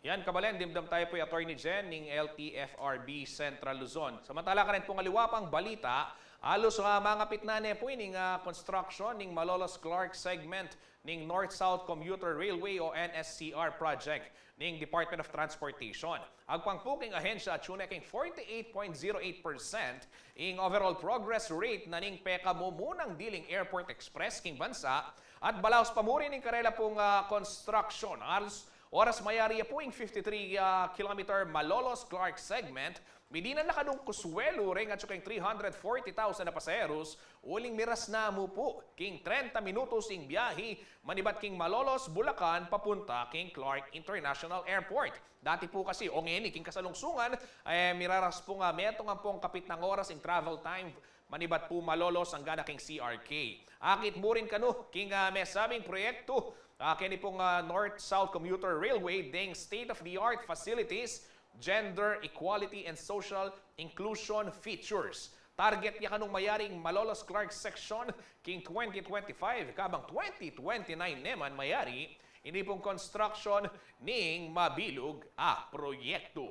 Yan, kabalen, dimdam tayo po i Attorney Jen ning L T F R B Central Luzon. Samantala, karin pong aliwa pang balita, alos ah, mangapit na ne po ining ah, construction ning Malolos Clark segment ning North-South Commuter Railway o N S C R project ning Department of Transportation. Agpang po king ahensya, atiu ne king forty-eight point zero eight percent ing overall progress rate na ning pekamumunang diling airport express king bansa at balaus pa muri ning karela pong ah, construction. Alos oras mayari ya po ing fifty-three ah, kilometer Malolos Clark segment, midinan na kanung Consuelo reng atiu king three hundred forty thousand na pasaheros, uling miras na mu po king trenta minutos ing biyahe manibat king Malolos, Bulacan, papunta king Clark International Airport. Dati po kasi, o ngeni, king kasalungsungan, eh, miraras po nga metung ampong kapitnang oras ing travel time manibat po Malolos anggana king C R K. Akit mu rin kanu king ah, mesabing proyekto, ah, keni pong ah, North-South Commuter Railway deng state-of-the-art facilities, gender equality and social inclusion features. Target ya kanung mayaring Malolos Clark section king twenty twenty-five, kabang twenty twenty-nine naman mayari ini pung construction ning mabilug a proyektu.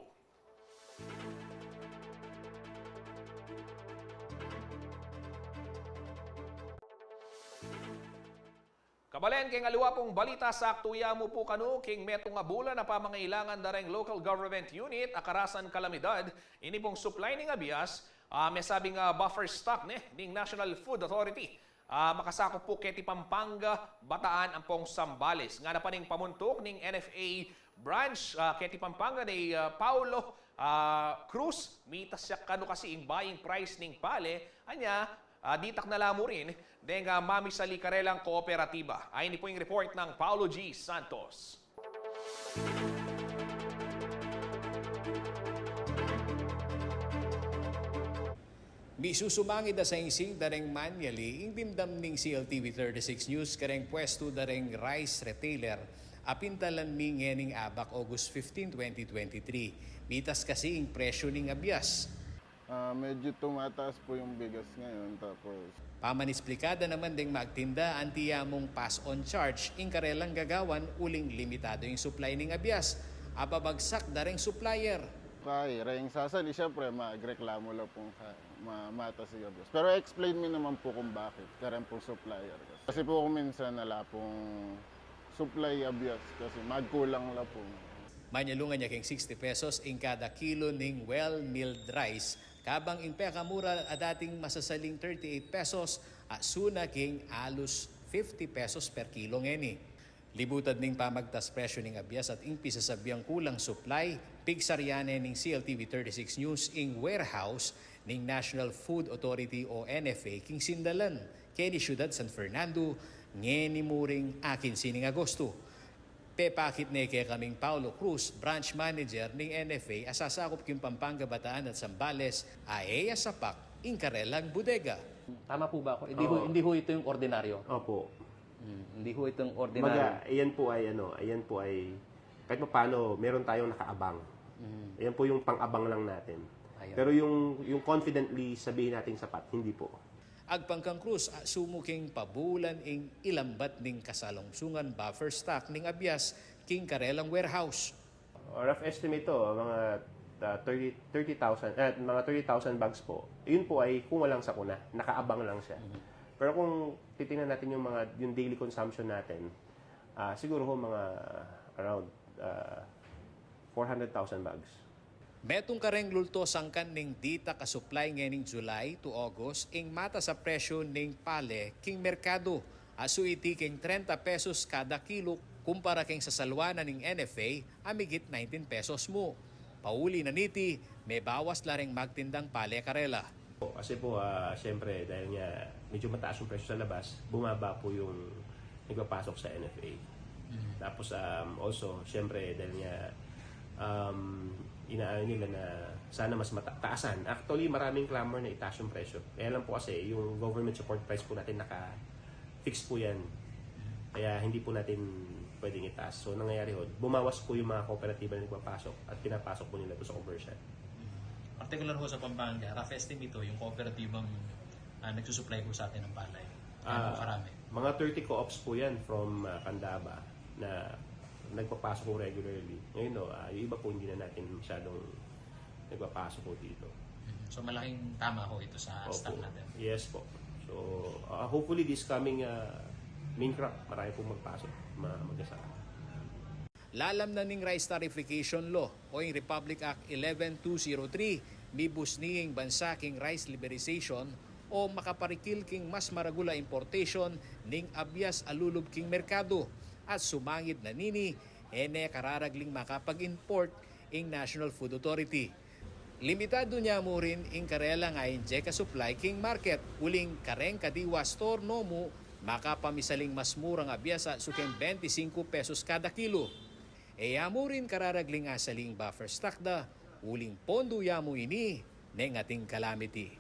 Kabalen, keng aliwa pung balita, saktu ya mu pu kanu king metung a bulan a pamangailangan da reng local government unit a karasan kalamidad ini pung supply ning abyas, ah, mesabing, ah, buffer stock ne ning National Food Authority. Ah, makasakup pu keti Pampanga, Bataan ampong Zambales. Ngana pa ning pamuntuk ning N F A branch, ah, keti Pampanga ni, ah, Paulo, ah, Cruz, mitas ya kanu kasi ing buying price ning pale, anya, ah, ditak na la mu rin deng, ah, mamisali karelang kooperatiba. Ini pu ing report nang Paulo G Santos. Misusumangid a saingsing da reng manyali ing dimdam ning C L T V thirty-six News kareng pwestu da reng rice retailer a pintalan mi ngening abak August fifteen, twenty twenty-three. Mitas kasi ing presyu ning abyas. Ah, medyo tumataas po yung bigas ngayon, tapos Pamanisplikada naman deng magtinda, anti ya mung pass on charge ing karelang gagawan uling limitadu ing supply ning abyas a babagsak da reng supplier. Kay reng sasali, siyempre, magreklamo la pung ka-, ma-, matas yung abyas. Pero explain mi naman po kung bakit, kareng pung supplier. Kasi po kung minsan ala pung supply abyas kasi magkulang la po. Manyalungan ya king sixty pesos ing kada kilo ning well milled rice, kabang ing pekamura a dating masasaling thirty-eight pesos, a suna king alus fifty pesos per kilo ngeni. Libutad ning pamagtas presyu ning abyas at ing pisasabiang kulang supply, pigsarya ne ning C L T V thirty-six News ing warehouse ning National Food Authority o N F A king Sindalan, keni Syudad San Fernando, ngeni muring akin sining Agosto. Pepakit ne kekaming Paulo Cruz, branch manager ning N F A a sasakup king Pampanga, Bataan at Zambales, a e ya sapak ing karelang bodega. Tama po ba ako? Hindi ho, Oo. hindi ho ito yung ordinaryo. Opo. Hmm, hindi ho ito yung ordinaryo. Kumbaga, ayan po ay ano, ayan po ay kahit papaano meron tayong nakaabang. Hmm. Ayan po yung pang-abang lang natin. Ayan. Pero yung, yung confidently sabihin nating sapat, hindi po. Agpang kang Cruz, a, sumu king pabulan ing ilambat ning kasalungsungan buffer stock ning abyas king karelang warehouse. Rough estimate to, mga, ah, thirty, thirty thousand, eh, mga thirty thousand bags po. Yun po ay kung walang sakuna, nakaabang lang siya. Mhm. Pero kung titingnan natin yung mga, yung daily consumption natin, ah, siguro ho mga around, ah, four hundred thousand bags. Metung kareng lulto sangkan ning ditak a supply ngening July to August ing matas a presyu ning pale king merkadu, a suiti king trenta pesos kada kilo kumpara king sasalwanan ning N F A a migit nineteen pesos mu. Pauli na niti, mebawas la reng magtindang pale karela. Kasi po, ah, siyempre, dahil nga medyo mataas yung presyo sa labas, bumaba po yung nagpapasok sa N F A. Mhm. Tapos, um, also, siyempre, dahil nga, um, inaano nila na sana mas mata-, taasan. Actually, maraming clamor na itaas yung presyo. Kaya lang po kasi, yung government support price po natin naka-fix po yan. Kaya hindi po natin pwedeng itaas. So, nangyayari ho, bumawas po yung mga kooperatiba na nagpapasok at pinapasok po nila po sa commercial. Partikular ho sa Pampanga, rough estimate ho, yung kooperatibang, ah, nagsusupply ho sa atin ng palay. Gaano Ah, karami? Mga thirty co-ops po yan from, ah, Candaba na nagpapasok po regularly. Ngayon, no, ah, yung iba po hindi na natin masyadong nagpapasok po dito. Mhm. So, malaking tama ho ito sa Opo. Stock natin. Yes po. So, ah, hopefully this coming, ah, main crop, marami pong magpasok, ma-, magsasaka. Lalam na ning Rice Tarification Law o ing Republic Act eleven two zero three, mibusni ing bansa king rice liberalization o makaparikil king mas maragul a importation ning abyas a lulub king merkadu at sumangid na nini, e ne kararagling makapag-import ing National Food Authority. Limitadu nya mu rin ing karelang a-inject a supply king market, uling kareng kadiwa store no mu makapamisaling mas murang abyas a suking bente singku pesos kada kilo. E ya mu rin kararagling asaling buffer stock da, uling pondu ya mu ini neng ating calamity.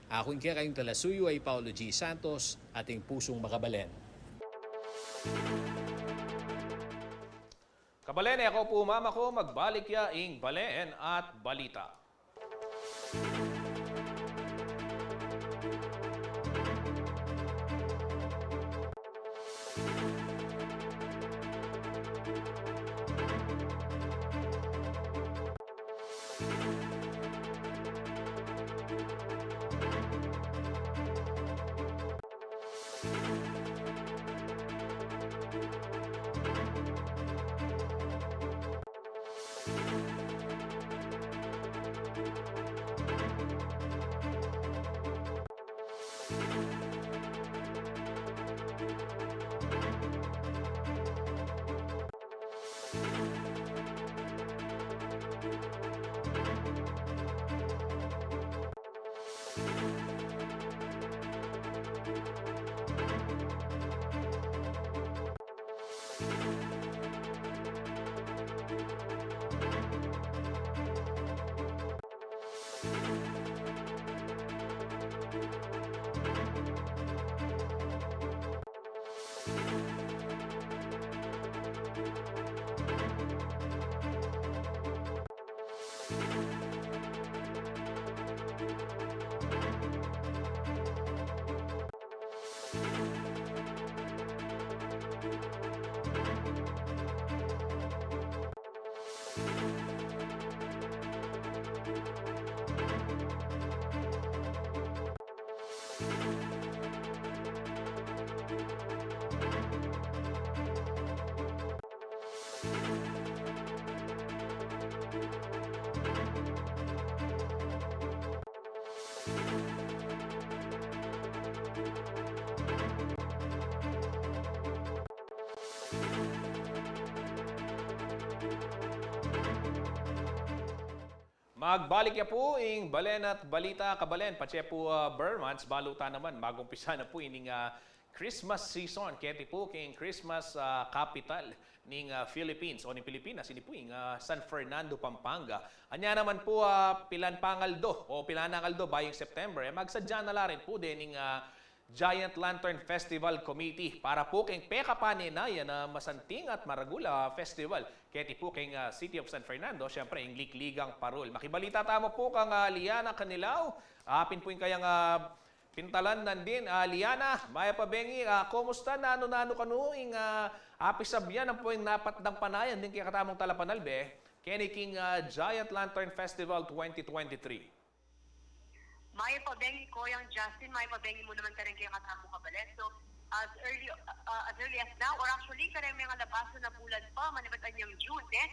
Aku ing kekayung talasuyu a i Paulo G Santos, ating pusung makabalen. Kabalen, e ko pu mamaku, magbalik ya ing balen at balita. Magbalik ya pu ing Balen at Balita, kabalen, patse pu, ah, ber months, balu ta naman, magumpisa na pu ining, ah, Christmas season, keti pu king Christmas, ah, capital ning, ah, Philippines o ning Pilipinas, ini pu ing, ah, San Fernando, Pampanga. Anya naman pu, ah, pilan pang aldo o pilan nang aldo bayu ing September, e magsadya na la rin pu dening, ah, Giant Lantern Festival Committee para pu king pekapanenayan a masanting at maragul a festival keti pu king, ah, City of San Fernando, siyempre, ing Likligang Parul. Makibalita tamu pu kang, ah, Liana Canilaw, apin pu ing kayang, ah, pintalan nandin. Ah, Liana, mayap a bengi, ah, kumusta, nanu-nanu kanu ing, ah, apisabyan ampong napatdang panayan ding kekatamung talapanalbe keni king, ah, Giant Lantern Festival twenty twenty-three? Mayap a bengi, Koyang Justin, mayap a bengi mu naman kareng kekatamung kabalen. So, as early, uh, as early as now, or actually, kareng mengalabasan a bulan pa, manibat anyang June, e,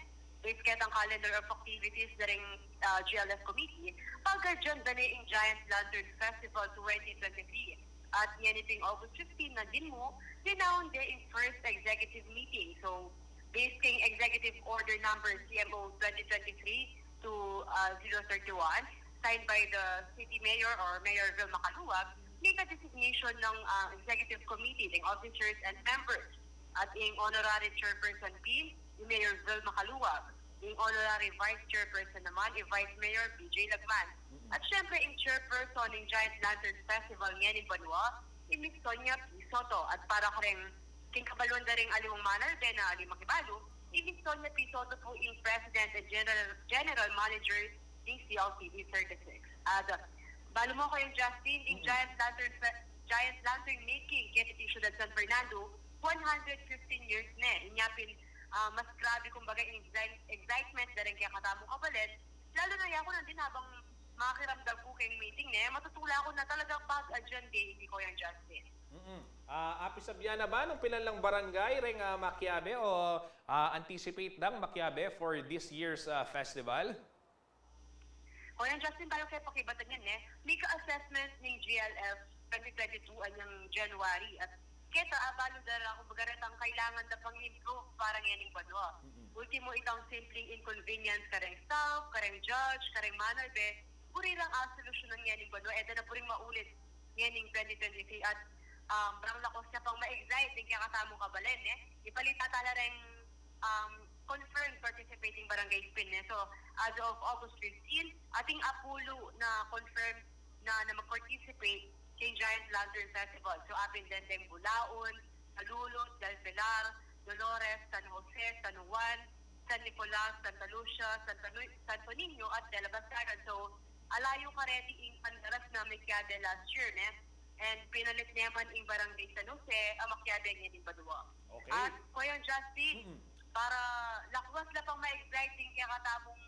base ketang calendar of activities da ring, uh, G L F committee, pag-agenda ne ing Giant Lantern Festival twenty twenty-three. At ngeni pung August fifteen nandin mu, dinaun de ing first executive meeting. So, base king Executive Order Number C M O twenty twenty-three to, uh, zero thirty-one, signed by the City Mayor or Mayor Vilma Caluag, mika-designation ning, uh, Executive Committee, ning officers and members. At ing Honorary Chairperson P, i Mayor Vilma Caluag. Ing Honorary Vice Chairperson naman, i Vice Mayor B J Lagman. At siyempre, ing Chairperson ning Giant Lantern Festival ngening banua, i Miss Sonia P Soto. At para kareng king kabaluan da ring aliwang manalbe na ali makibalu, i Miss Sonia P Soto pu ing President and General, General Manager ning C L T V thirty-six. At, uh, balu mu, Koyang Justin, ing Giant Lantern Fe-, Giant Lantern Making keti pu ing Ciudad San Fernando, one hundred fifteen years ne. Inya pin, ah, mas grabe, kumbaga, ing excite-, excitement da ring kekatamung kabalen, lalu na yaku nandin, habang makiramdam ku keng meeting ne, matutula ku na talagang pag-agenda iti, Koyang Justin. Mm-mm. Ah, apisabyan na ba nung pilan lang barangay reng, ah, makiabe o, ah, anticipate dang makiabe for this year's, ah, festival? Koyang Justin, bayu ke pakibatan yan, e, mika-assessment ning G L F twenty twenty-two anyang January, at keta, ah, balu da ra, kumbaga, retang kailangan da pang improve para ngening banua. Mm-mm. Ultimo, itang simpleng inconvenience kareng staff, kareng judge, kareng manalbe, buri rang, ah, solusyonan ngening banua, e da na buring maulit ngening twenty twenty-three. At, um, rang lakwas na pang ma-excite ding kekatamung kabalen, e. Ibalita ta la reng, um, confirmed participating barangays pin, e. So, as of August fifteen, atin apulu na confirmed na, na mag-participate keng Giant Lantern Festival. So, apin deng Bulaon, Malolos, Del Pilar, Dolores, San Jose, San Juan, San Nicolas, Santa Lucia, Santa Lu-, Santo Niño, at Nueva Ecija. So, alayu kareti ing pandaras na mekiabe last year, ne? And pinalit ne man ing Barangay San Jose a makiabe ngening banua. Okay. At, Koyang Justin, mm-mm, para lakwas la pang ma-excite ding kekatamung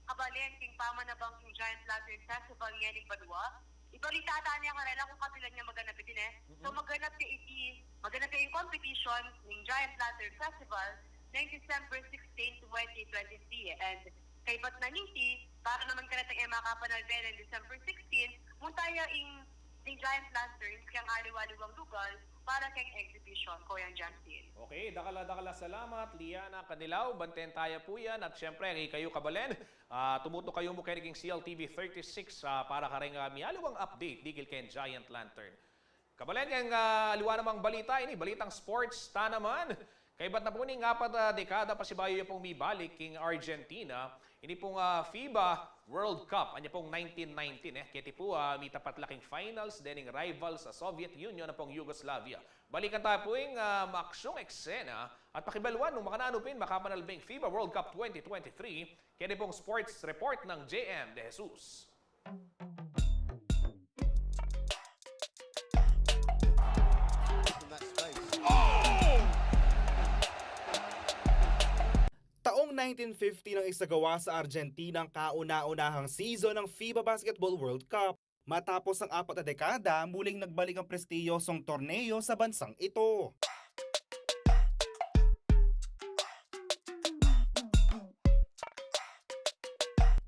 kabalen king pamanabang king Giant Lantern Festival ngening banua, ibalita ta ne karela kung kapilan ya maganap iti, ne? Mm-mm. So, maganap ya iti, maganap ya ing competition ning Giant Lantern Festival neng December sixteen, twenty twenty-three. And kaybat na niti, para naman karetang e makapanalbe neng December sixteen, munta ya ing, ing Giant Lantern keng aliwa-aliwang lugal para keng exhibition, Koyang Justin. Okay, dakal a, dakal a salamat, Liana Canilaw. Banten taya pu yan. At siyempre, ikayu kabalen, ah, tumutok kayu mu keni king C L T V thirty-six, ah, para kareng, ah, mialiwang update dikil keng Giant Lantern. Kabalen, keng, ah, aliwa namang balita, ini balitang sports ta naman. Kaybat na pu ning apat a dekada pasibayu ya pung mibalik king Argentina ini pung, ah, FIBA World Cup anya pung nineteen nineteen, e. Keti pu, ah, mitapat la king finals dening rivals a Soviet Union ampong Yugoslavia. Balikan ta pu ing, ah, maaksyung eksena at pakibaluan nung makananu pin makapanalbeng FIBA World Cup twenty twenty-three keni pung sports report nang J M De Jesus. Taong nineteen fifty nang isagawa sa Argentina ang kauna-unahang season ng FIBA Basketball World Cup. Matapos ang apat na dekada, muling nagbalik ang prestiyosong torneo sa bansang ito.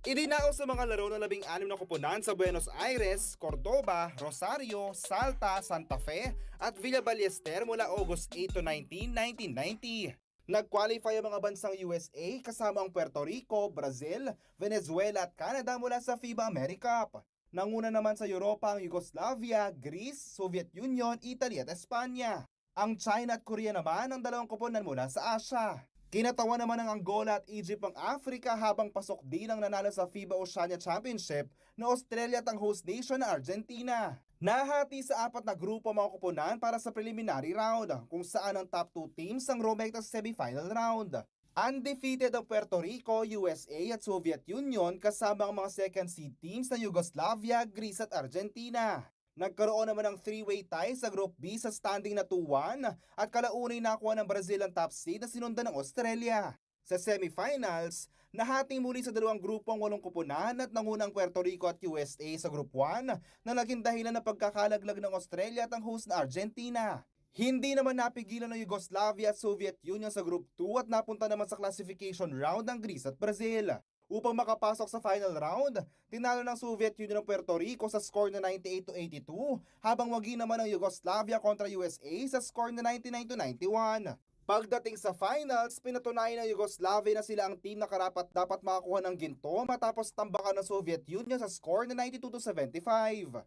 Idinao sa mga laro ng labing-anim na koponan sa Buenos Aires, Cordova, Rosario, Salta, Santa Fe, at Villa Ballester mula August eight to nineteen, nineteen ninety. Nag-qualify ang mga bansang U S A kasama ang Puerto Rico, Brazil, Venezuela at Canada mula sa FIBA AmeriCup. Nanguna naman sa Europa ang Yugoslavia, Greece, Soviet Union, Italy at Espanya. Ang China at Korea naman ang dalawang koponan mula sa Asia. Kinatawan naman ng Angola at Egypt ang Africa, habang pasok din ang nanalo sa FIBA Oceania Championship na Australia at ang host nation na Argentina. Nahati sa apat na grupo ang mga koponan para sa preliminary round, kung saan ang top two teams ang rumekta sa semifinal round. Undefeated ang Puerto Rico, U S A at Soviet Union, kasama ang mga second seed teams na Yugoslavia, Greece at Argentina. Nagkaroon naman ng three-way tie sa Group B sa standing na two one, at kalaunay nakuha ng Brazil ang top seed na sinundan ng Australia. Sa semifinals, nahati muli sa dalawang grupo ang walong koponan at nanguna ang Puerto Rico at U S A sa Group one, na naging dahilan ng pagkakalaglag ng Australia at ang host na Argentina. Hindi naman napigilan ng Yugoslavia at Soviet Union sa Group two at napunta naman sa classification round ang Greece at Brazil. Upang makapasok sa final round, tinalo ng Soviet Union ang Puerto Rico sa score na ninety-eight to eighty-two, habang wagi naman ang Yugoslavia kontra U S A sa score na ninety-nine to ninety-one. Pagdating sa finals, pinatunayan ng Yugoslavia na sila ang team na karapat-dapat makakuha ng ginto matapos tambakan ng Soviet Union sa score na ninety-two to seventy-five.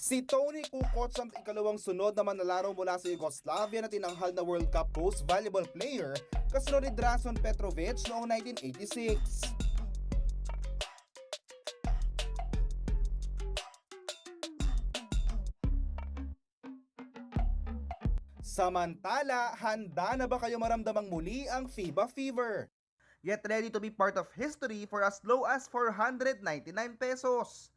Si Toni Kukoc ang ikalawang sunod na manlalaro mula sa Yugoslavia na tinanghal na World Cup Most Valuable Player, kasunod ni Drazen Petrovic noong nineteen eighty-six. Samantala, handa na ba kayo maramdamang muli ang FIBA fever? Get ready to be part of history for as low as four hundred ninety-nine pesos.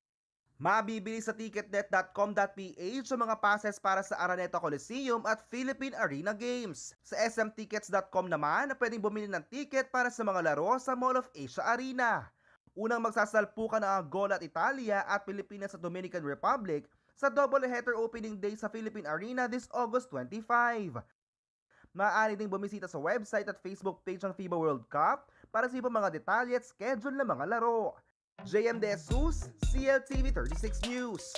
Mabibili sa ticketnet dot com dot ph ang mga passes para sa Araneta Coliseum at Philippine Arena Games. Sa S M tickets dot com naman, pwedeng bumili ng ticket para sa mga laro sa Mall of Asia Arena. Unang magsasalpukan ang Angola at Italia at Pilipinas at Dominican Republic sa doubleheader opening day sa Philippine Arena this August twenty-five. Maaari ding bumisita sa website at Facebook page ng FIBA World Cup para sa ibang mga detalye at schedule ng mga laro. J M De Jesus, C L T V thirty-six News.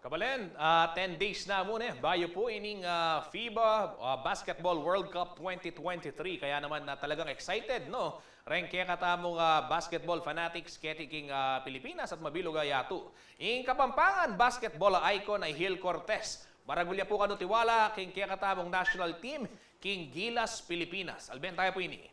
Kabalen, ah, ten days na mu ne, bayu pu ining, ah, FIBA, ah, Basketball World Cup twenty twenty-three. Kaya naman na talagang excited, no? Reng kekatamung, ah, basketball fanatics keti king, ah, Pilipinas at mabilug a yatu. Ing Kapampangan basketball icon a i Hil Cortez. Maragul ya pu kanu tiwala king kekatamung national team king Gilas, Pilipinas. Alben tayu pu ini.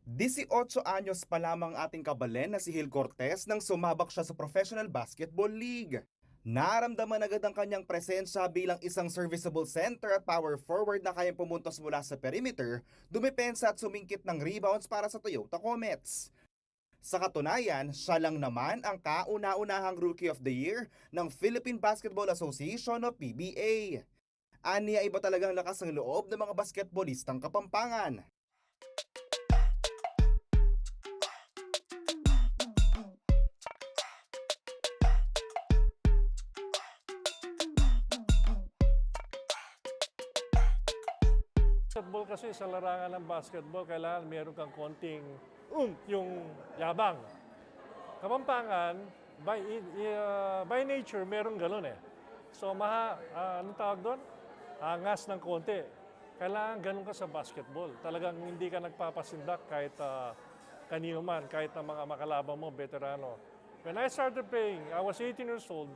Disiotso anyos pa lamang ating kabalen na si Hil Cortez nang sumabak siya sa Professional Basketball League. Naramdaman agad ang kanyang presensya bilang isang serviceable center at power forward na kayang pumuntos mula sa perimeter, dumepensa at sumingkit ng rebounds para sa Toyota Comets. Sa katunayan, siya lang naman ang kauna-unahang Rookie of the Year ng Philippine Basketball Association o P B A. Anya, iba talagang lakas ng loob ng mga basketballistang Kapampangan. Basketball kasi, sa larangan ng basketball, kailangan meron kang konting, um, yung yabang. Kapampangan, by, i- i- ah, by nature, meron ganun eh. So, maha, ah, anong tawag doon? Angas ng konti. Kailangan ganun ka sa basketball. Talagang hindi ka nagpapasindak kahit, ah, kanino man, kahit ng mga makalaban mo, veterano. When I started playing, I was eighteen years old,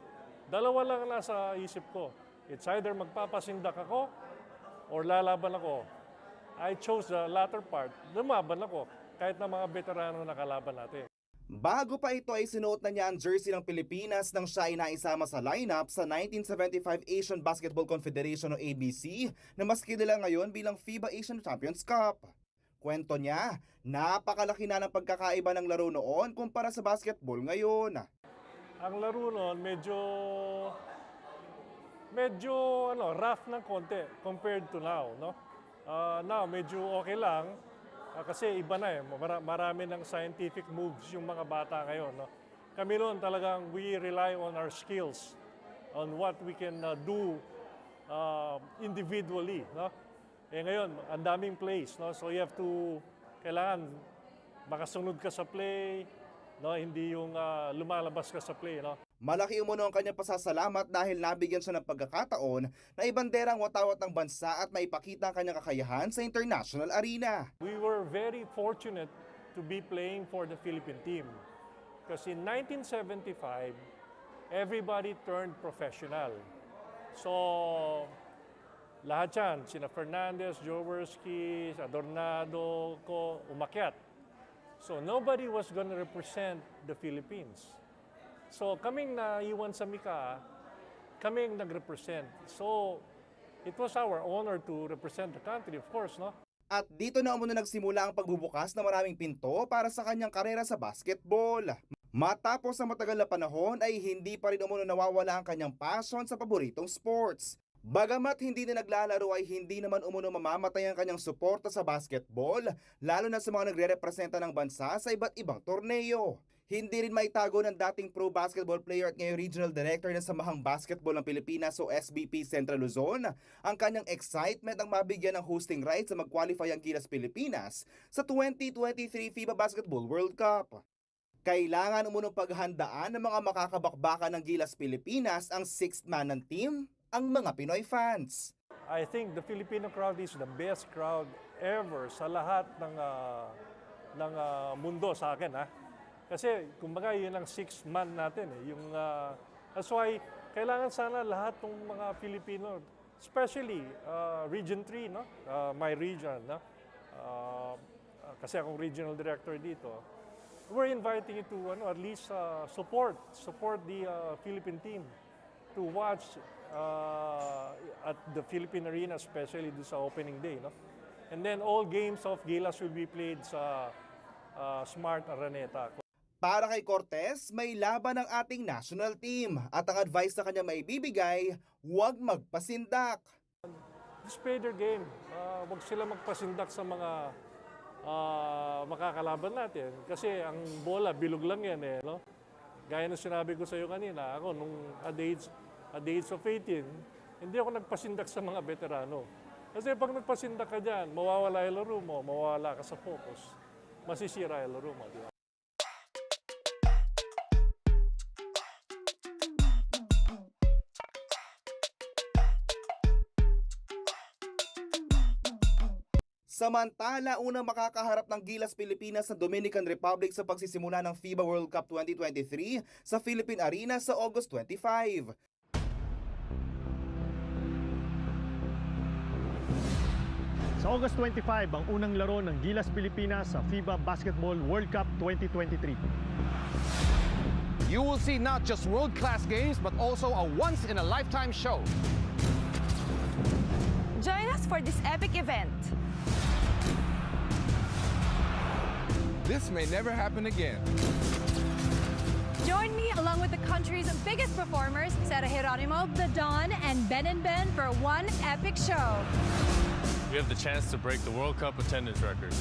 dalawa lang nasa isip ko. It's either magpapasindak ako or lalaban ako. I chose the latter part. Lumaban ako, kahit ng mga veterano na kalaban natin. Bago pa ito ay sinuot na niya ang jersey ng Pilipinas nang siya ay naisama sa lineup sa nineteen seventy-five Asian Basketball Confederation o A B C, na mas kilala ngayon bilang FIBA Asian Champions Cup. Kwento niya, napakalaki na ng pagkakaiba ng laro noon kumpara sa basketball ngayon. Ang laro noon, medyo Medyo, ano, rough ng konti compared to now, no? Ah, now, medyo okay lang, ah, kasi iba na eh. Mara-, marami ng scientific moves yung mga bata ngayon, no? Kami noon talagang we rely on our skills, on what we can, ah, do, ah, individually, no? Eh, ngayon, ang daming plays, no? So you have to, kailangan makasunod ka sa play, no? Hindi yung, ah, lumalabas ka sa play, no? Malaki umano ang kanyang pasasalamat dahil nabigyan siya ng pagkakataon na ibandera ang watawat ng bansa at maipakita ang kanyang kakayahan sa international arena. We were very fortunate to be playing for the Philippine team. Kasi in nineteen seventy-five, everybody turned professional. So, lahat yan, sina Fernandez, Jaworski, Adornado, ko, umakyat. So, nobody was gonna represent the Philippines. So, kaming naiwan sa Mika, kami ang nag-represent. So, it was our honor to represent the country, of course, no? At dito na umano nagsimula ang pagbubukas ng maraming pinto para sa kanyang karera sa basketball. Matapos ang matagal na panahon ay hindi pa rin umano nawawala ang kanyang passion sa paboritong sports. Bagamat hindi na naglalaro ay hindi naman umano mamamatay ang kanyang suporta sa basketball, lalo na sa mga nagrerepresenta ng bansa sa iba't ibang torneo. Hindi rin maitago ng dating pro basketball player at ngayon regional director ng Samahang Basketball ng Pilipinas o S B P Central Luzon ang kanyang excitement nang mabigyan ng hosting rights sa mag-qualify ang Gilas Pilipinas sa twenty twenty-three FIBA Basketball World Cup. Kailangan umunong paghandaan ng mga makakabakbakan ng Gilas Pilipinas ang sixth man ng team, ang mga Pinoy fans. I think the Filipino crowd is the best crowd ever sa lahat ng, ah, ng, ah, mundo sa akin, ah. Kasi, kumbaga, yun ang sixth man natin, eh. Yung, ah, that's why, kailangan sana lahat ng mga Filipino, especially, ah, Region three, no? Ah, my region, no? Ah, ah, kasi akong regional director dito. We're inviting you to, ano, at least, ah, support, support the, ah, Philippine team to watch, uh, at the Philippine Arena, especially do sa opening day, no? And then all games of Gilas will be played sa, uh, Smart Araneta. Para kay Cortez, may laban ang ating national team at ang advice na kanya maibibigay, huwag magpasindak. Just play their game. Ah, wag sila magpasindak sa mga, ah, makakalaban natin. Kasi ang bola, bilog lang yan eh, no? Gaya ng sinabi ko sa'yo kanina, ako nung at the age, at the age of eighteen, hindi ako nagpasindak sa mga veterano. Kasi pag nagpasindak ka dyan, mawawala yung laro mo, mawawala ka sa focus, masisira yung laro mo, di ba? Samantala, unang makakaharap ng Gilas Pilipinas sa Dominican Republic sa pagsisimula ng FIBA World Cup twenty twenty-three sa Philippine Arena sa August twenty-five. Sa August twenty-five ang unang laro ng Gilas Pilipinas sa FIBA Basketball World Cup twenty twenty-three. You will see not just world-class games, but also a once-in-a-lifetime show. Join us for this epic event. This may never happen again. Join me along with the country's biggest performers, Sera Geronimo, The Don, and Ben and Ben for one epic show. We have the chance to break the World Cup attendance record.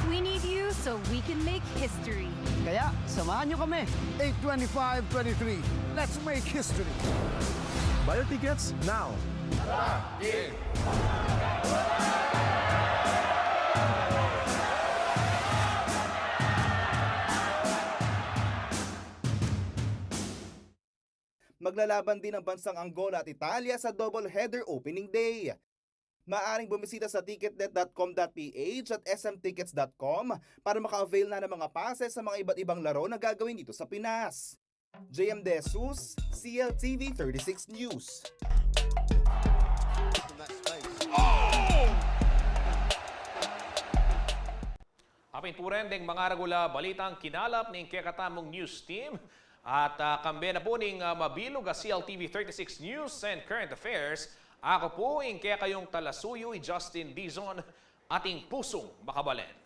We need you so we can make history. Kaya, samahan niyo kami. Eight twenty-five twenty-three. Let's make history. Buy your tickets now. Maglalaban din ang bansang Angola at Italia sa doubleheader opening day. Maaaring bumisita sa ticketnet dot com dot ph at S M tickets dot com para maka-avail na ng mga passes sa mga iba't ibang laro na gagawin dito sa Pinas. J M De Jesus, C L T V thirty-six News. Apin pu ren deng mga ragula balitang kinalap ning kekatamung news team. At, ah, kambe na pu ning, ah, mabilug a C L T V thirty-six News and Current Affairs, aku pu ing kekayung talasuyu i Justin Dizon, atin pusung makabalen.